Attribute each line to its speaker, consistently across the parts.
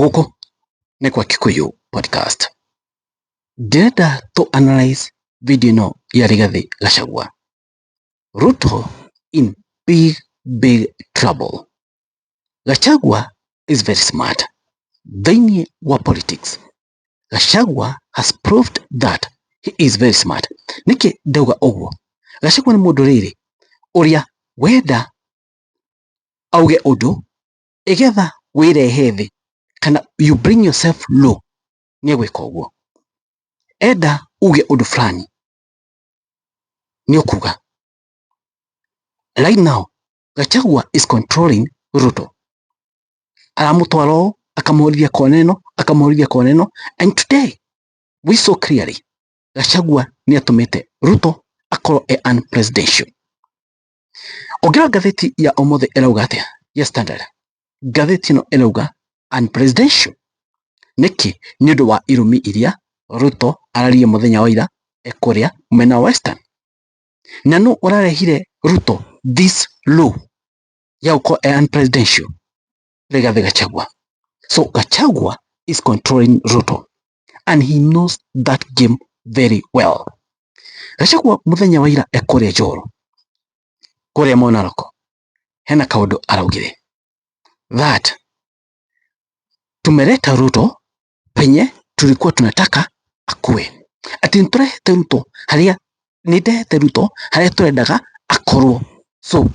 Speaker 1: Gũkũ nĩ kwa Kikuyu Podcast. Ndĩrenda tũ analyze video ĩno ya Rigathĩ Gachagua. Ruto in big big trouble. Gachagua is very smart. Thĩinĩ wa politics, Gachagua has proved that he is very smart. Nĩkĩ ndauga ũguo? Gachagua nĩ mũndũ rĩrĩ ũrĩa wenda auge ũndũ ĩgetha wĩrehe thĩ kana you bring yourself low nĩ egwĩka ũguo. Enda uge ũndũ fulani nĩ ũkuga. Right now Gachagua is controlling Ruto. Aramũtwara ũũ akamũhũrithia kona ĩno akamũhũrithia kona ĩno, and today we saw clearly Gachagua nĩ atũmĩte Ruto akorwo e unpresidential. Ũngĩrora ngathĩti ya ũmũthĩ ĩrauga atĩa ya Standard, ngathĩti ĩno ĩrauga unpresidential. Nĩkĩ? Nĩ ũndũ wa irumi iria Ruto araririe mũthenya wa ira e kũrĩa mwena wa Western. Na nũ ũrarehire Ruto this law ya gũkorwo e unpresidential? Rigathĩ Gachagua. So Gachagua is controlling Ruto and he knows that game very well. Gachagua mũthenya wa ira e kũrĩa Njoro, kũrĩa Monaroko, hena kaũndũ araugire that tumeleta Ruto penye tulikuwa tunataka akue, ati nĩtũrehete Ruto haria nĩndehete Ruto haria tũrendaga akorwo. So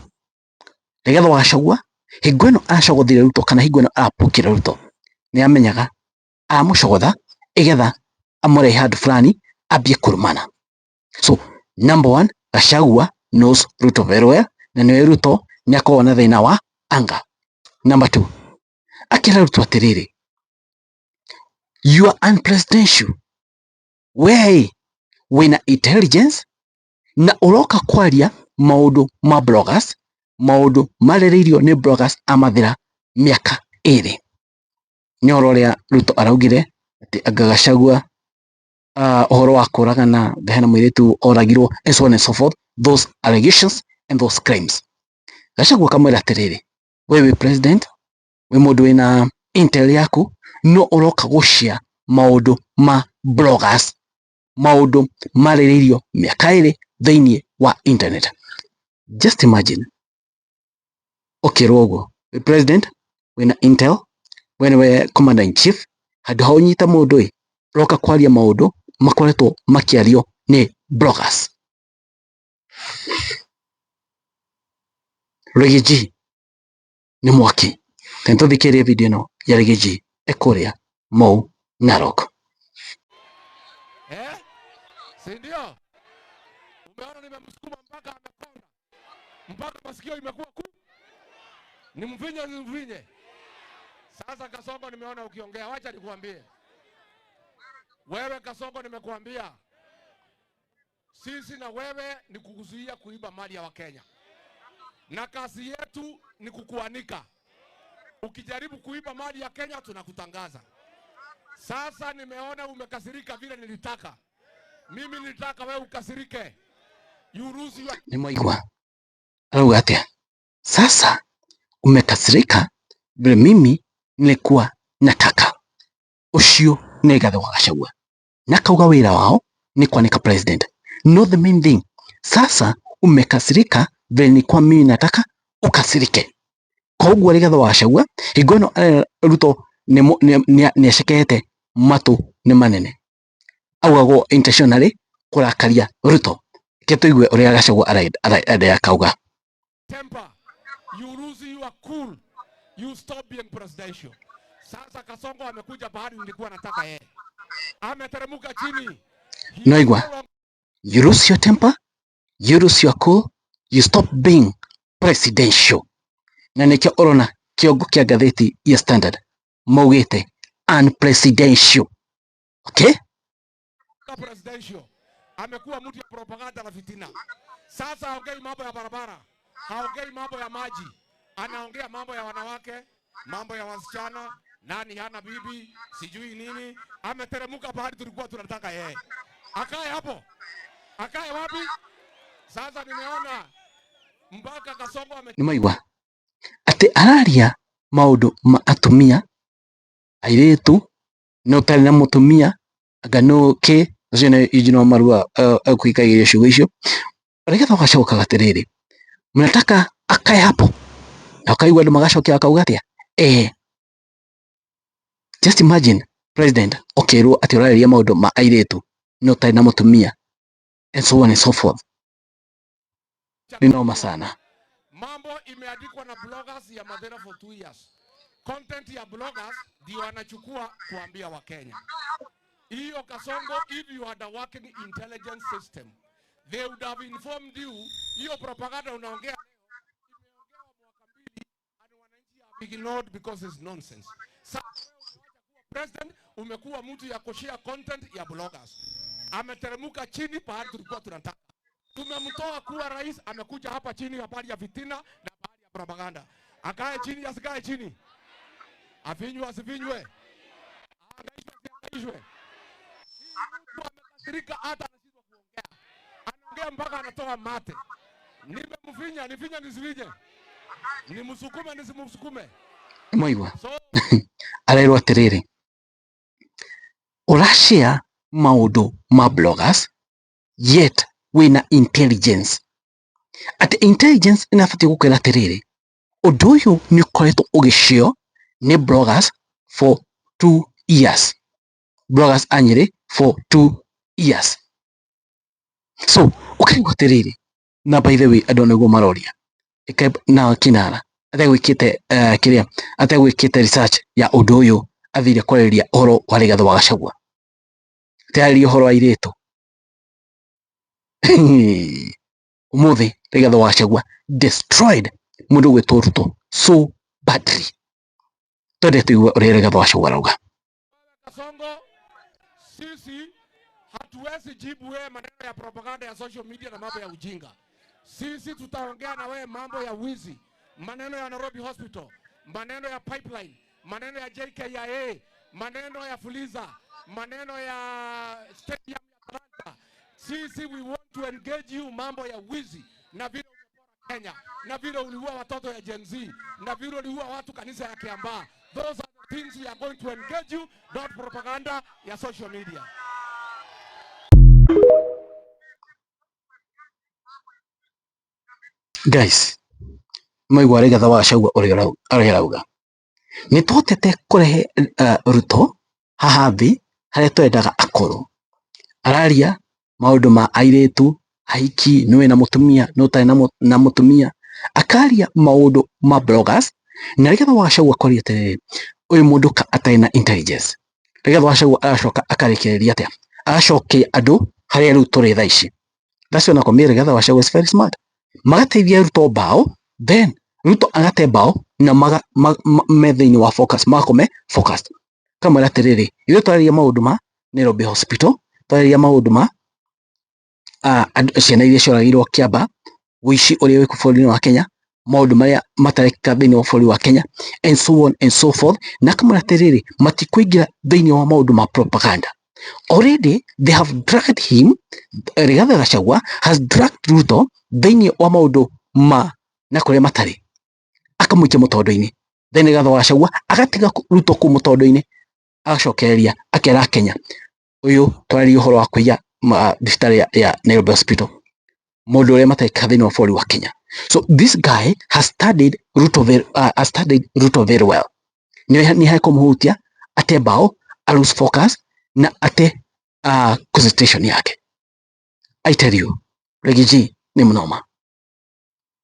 Speaker 1: Rigathĩ wa Gachagua hingo ĩno aracogothire Ruto kana hingo ĩno arapũkire Ruto nĩ amenyaga aramũcogotha ĩgetha amũrehe handũ fulani ambie kũrumana. So number one, Gachagua knows Ruto very well na nĩwe Ruto nĩ akoragwo na thĩna wa anger. Number two, akĩra Ruto atĩrĩrĩ, you are unpresidential, we wĩna intelligence na ũroka kwaria maũndũ ma bloggers, maũndũ marĩrĩirio nĩ bloggers a Mathĩra mĩaka ĩrĩ. Nĩ ũhoro ũrĩa Ruto araugire atĩ anga Gachagua ũhoro wa kũragana hena mũirĩtu oragirwo and so on and so forth, those allegations and those claims. Gachagua akamwĩra atĩrĩrĩ, we wĩ president, wĩ mũndũ wĩna intel yaku, no ũroka gũcia maũndũ ma bloggers, maũndũ marĩrĩirio mĩaka ĩrĩ thĩinĩ wa internet. Just imagine ũkĩrwo ũguo, wĩ president, wĩna intel, we nĩwe commander in chief, handũ ha ũnyite mũndũ ĩ, ũroka kwaria maũndũ makoretwo makĩario nĩ bloggers. Riggy G nĩ mwaki. Reke tũthikĩrĩrie video ĩno ya Riggy G e kũrĩa Mau Narok.
Speaker 2: Eh? Si ndio? Umeona nimemsukuma mpaka amekonda. Mpaka masikio imekuwa ku. Nimvinye nimvinye. Sasa Kasongo, nimeona ukiongea, wacha nikuambie. Wewe Kasongo, nimekuambia sisi na wewe ni kukuzuia kuiba mali ya Wakenya, na kazi yetu ni kukuanika. Ukijaribu kuiba mali ya Kenya tunakutangaza. Sasa nimeona umekasirika vile nilitaka. Mimi nilitaka wewe ukasirike. You lose your
Speaker 1: Nĩ mwaigua arauga atĩa? Sasa umekasirika vile mimi nilikuwa nataka. Ũcio nĩ Rigathĩ wa Gachagua na akauga wĩra wao nĩ kwanĩka president. Not the main thing. Sasa umekasirika vile nilikuwa mimi nataka ukasirike. Koguo Rigathĩ wa Gachagua hingo ĩno arera Ruto nĩ acekete matũ nĩ manene, augagwo intentionally kũrakaria Ruto. Reke tũigue ũrĩa Gachagua arenda akauga.
Speaker 2: temper. You lose your cool. You stop being presidential. Sasa Kasongo amekuja pahali nilikuwa nataka yeye. Ameteremuka chini. He is
Speaker 1: Naigua,
Speaker 2: no longer
Speaker 1: you lose your temper, you lose your cool, you stop being presidential. Na nĩkĩo ũrona kĩongo kĩa ngathĩti ya Standard maugĩte unpresidential. Okay?
Speaker 2: presidential. Amekuwa mtu ya propaganda na fitina. Sasa haongei mambo ya barabara, haongei mambo ya maji, anaongea mambo ya wanawake, mambo ya wasichana, nani hana bibi, sijui nini. Ameteremuka pahali tulikuwa tunataka yeye. Akae hapo, akae wapi? Sasa nimeona mpaka Kasongo ame
Speaker 1: Nĩ maigua atĩ araria maũndũ ma atumia, Airĩtu nũ ũtarĩ na mũtumia anga nũ kĩ ũcio nĩ Eugene Wamalwa ekwĩkagia ciugo icio. Rigathi wa Gachagua akauga atĩrĩrĩ, mnataka akae hapo? Na ũkaigua andũ magacokia bakauga atĩa, eh. Just imagine president ũkĩrwo atĩ ũrarĩria maũndũ ma airĩtu nũ ũtarĩ na mũtumia and so on and so forth. Ni noma sana.
Speaker 2: Mambo imeandikwa na bloggers ya Mathira for 2 years. Content ya bloggers ndio anachukua kuambia Wakenya. Hiyo Kasongo, if you had a working intelligence system, they would have informed you. Hiyo propaganda unaongea leo imeongewa mwaka 2 and wananchi have ignored because it's nonsense. Sasa wewe umewacha kuwa president, umekuwa mtu ya kushare content ya bloggers. Ameteremuka chini pahali tulikuwa tunataka. Tumemtoa kuwa rais, amekuja hapa chini habari ya fitina na habari ya propaganda. Akae chini, asikae chini? Afinywe, asifinywe? Ahangaishwe, asihangaishwe? Hii mtu amekasirika, hata anashindwa kuongea, anaongea mpaka anatoa mate. Nimemfinya, nifinye nisifinye? Nimsukume nisimsukume?
Speaker 1: Mwaigua?
Speaker 2: So
Speaker 1: Arerwo atĩrĩrĩ, ũrashare maũndũ ma bloggers yet wĩna intelligence, atĩ intelligence ĩnabatiĩ gũkwĩra atĩrĩrĩ, ũndũ ũyũ nĩ ũkoretwo ũgĩshare nĩ bloggers for 2 years, bloggers a Nyĩrĩ for 2 years. So ũkaigua atĩrĩrĩ, na by the way andũ nĩguo maroria na Kinara ategwĩkĩte kĩrĩa ategwĩkĩte research ya ũndũ ũyũ, athire kwarĩrĩria ũhoro wa Rigathĩ wa Gachagua, atarĩria ũhoro wa airĩtu. Ũmũthĩ Rigathĩ wa Gachagua destroyed mũndũ ũgwĩtwo Ruto so badly. Twende tuigue ũrĩa Rigathĩ wa Gachagua arauga.
Speaker 2: Kasongo, sisi hatuwezi jibu wewe maneno ya propaganda ya social media na mambo ya ujinga. Sisi tutaongea na wewe mambo ya wizi, maneno ya Nairobi Hospital, maneno ya pipeline, maneno ya JKIA, maneno ya Fuliza, maneno ya stadium ya Talanta. Sisi we want to engage you mambo ya wizi na vile umepora Kenya na vile uliua watoto ya Gen Z na vile uliua watu kanisa ya Kiambaa. Those are the things we are going to engage you, not propaganda ya social media.
Speaker 1: Guys, maigua Rigathĩ wa Gachagua ũrĩa arauga nĩ tũhotete kũrehe Ruto haha thĩ harĩa twendaga akorwo. Araria maũndũ ma airĩtu ahiki, nĩ wĩna mũtumia, nĩ ũtarĩ na mũtumia, akaria maũndũ ma bloggers. Na Rigathĩ wa Gachagua akoria atĩrĩrĩ, ũyũ mũndũ ka atarĩ na intelligence? Rigathĩ wa Gachagua agacoka akarĩkĩrĩria atĩa? Agacokia andũ harĩa rĩu tũrĩ thaa ici. That's why nakwambia Rigathĩ wa Gachagua is very smart. Magateithia Ruto mbao, then Ruto agate mbao na maga, ma, ma, me thĩinĩ wa focus, magakorwo me focused. Kamwĩra atĩrĩrĩ, ithuĩ twarĩria maũndũ ma Nairobi Hospital, twarĩria maũndũ ma ciana iria cioragĩirwo Kiambaa, ũici ũrĩa wĩkũ bũrũri-inĩ wa Kenya, maũndũ marĩa matarekĩka thĩinĩ wa bũrũri wa Kenya and so on and so forth. Na akamwĩra atĩrĩrĩ, matikũingĩra thĩinĩ wa maũndũ ma propaganda. Already they have dragged him. Rigathĩ Gachagua has dragged Ruto thĩinĩ wa maũndũ ma na kũrĩa matarĩ, akamũikia mũtondo-inĩ. Then Rigathĩ wa Gachagua agatiga Ruto kũu mũtondo-inĩ, agacokereria akera Kenya ũyũ twarĩria ũhoro wa kũiya thibitarĩ ya Nairobi Hospital, maũndũ ũrĩa matareka thĩinĩ wa bũrũri wa Kenya. So this guy has studied Ruto very well. Nĩ hekũmũhutia ate mbao, a lose focus na ate concentration yake. I tell you, Riggy G ni mnoma.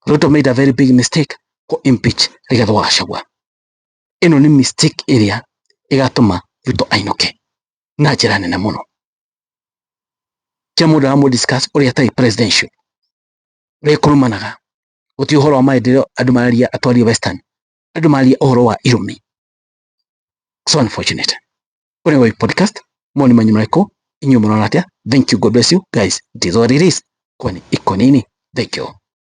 Speaker 1: Ruto made a very big mistake ku impeach Rigathi wa Gachagua. Ĩno nĩ mistake ĩrĩa ĩgatũma Ruto ainũke na njĩra nene mũno. Kila mũndũ aramũ discuss ũrĩa atarĩ presidential, ũrĩa kũrumanaga, gũtirĩ ũhoro wa maendeleo andũ mararia atwarie Western, andũ mararia ũhoro wa irumi. So unfortunate. Ũrĩa wa podcast, moni manyu marĩkũ? Inyuĩ mũrona atĩa? Thank you, God bless you guys. It is what it is. Kwani iko nini? Thank you.